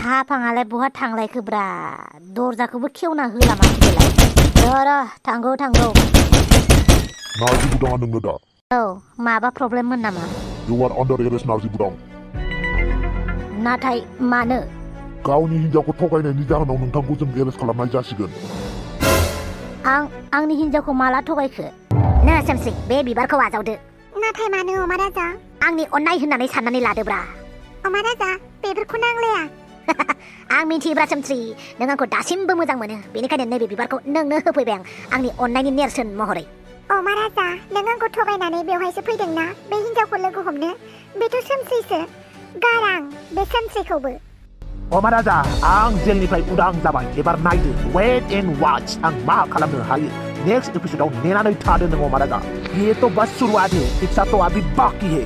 हाफाङालाय बहा थांलायखोब्रा दरजाखौबो खेवना होला मानसिफोरलाय र' थांगौ नार्जि बुदाङा नोंनो दा औ माबा प्रब्लेममोन नामा You are under arrest नार्जि बुदां नाथाय मानो गावनि हिन्जावखौ थगायनायनि जाहोनाव नोंथांखौ जों एरेस्ट खालामनाय जासिगोन आंनि हिन्जावखौ माला थगायखो नो सोमस्रि बे बिबारखौ आजावदो नाथाय मानो अमा राजा आंनि अननाय होननानै साननानै लादोब्रा अमा राजा बेफोरखौ नांलाया आं मिथियोब्रा सोमस्रि नों आंखौ दासिमबो मोजां मोनो बेनिखायनो नैबे बिबारखौ नोंनो होफैबाय आं आंनि अननायनि नेरसोन महरै अमा राजा नों आंखौ थगायनानै बेवहायसो फैदोंना बे हिन्जावखौ लोगो हमनो बेथ' सोमस्रिसो गारां बे सोमस्रिखौबो अमा राजा आं जेलनिफ्राय उदां जाबाय एबार नायदो वेट एन्ड वाच आं मा खालामनो हायो नेक्स्ट एपिसोडाव नेनानै थादो नों अमा राजा ये तो बस शुरुआत है पिक्चर तो अभी बाकी है